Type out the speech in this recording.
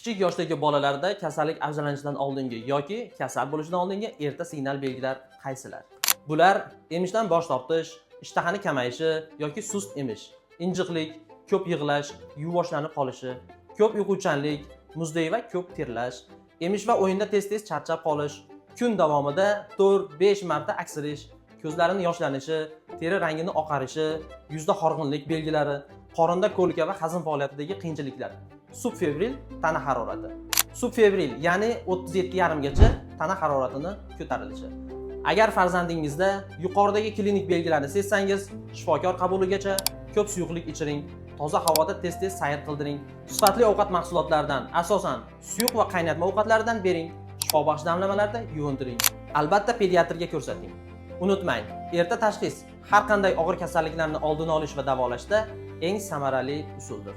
Kichik yoshdagi bolalarda kasallik avjlanishidan oldingi yoki kasal bo'lishidan oldingi erta signal belgilar qaysilar? Bular: emishdan bosh tortish, ishtahani kamayishi yoki sust emish, injiqlik, ko'p yig'lash, yuvvoshlanib qolishi, ko'p uyquchanlik, muzdek va ko'p terlash, emish va o'yinda tez-tez charchab qolish, kun davomida 4-5 marta aksirish, ko'zlarini yoshlanishi, teri rangini oqarishi, yuzda horg'inlik belgilari, qorinda колика va hazm faoliyatidagi qiyinchiliklar, subfebril tana harorati. Subfebril, ya'ni 37,5 gacha tana haroratini ko'tarilishi. Agar farzandingizda yuqoridagi klinik belgilarni sezsangiz, shifokor qabuligacha ko'p suyuqlik ichiring, toza havoda tez-tez sayr qildiring, sifatli ovqat mahsulotlaridan, asosan suyuq va qaynatma ovqatlaridan bering, shifobaxsh damlamalarda yuvintiring. Albatta, pediatrga ko'rsating. Unutmang, erta tashxis har qanday og'ir kasalliklarni oldini olish va davolashda eng samarali usuldir.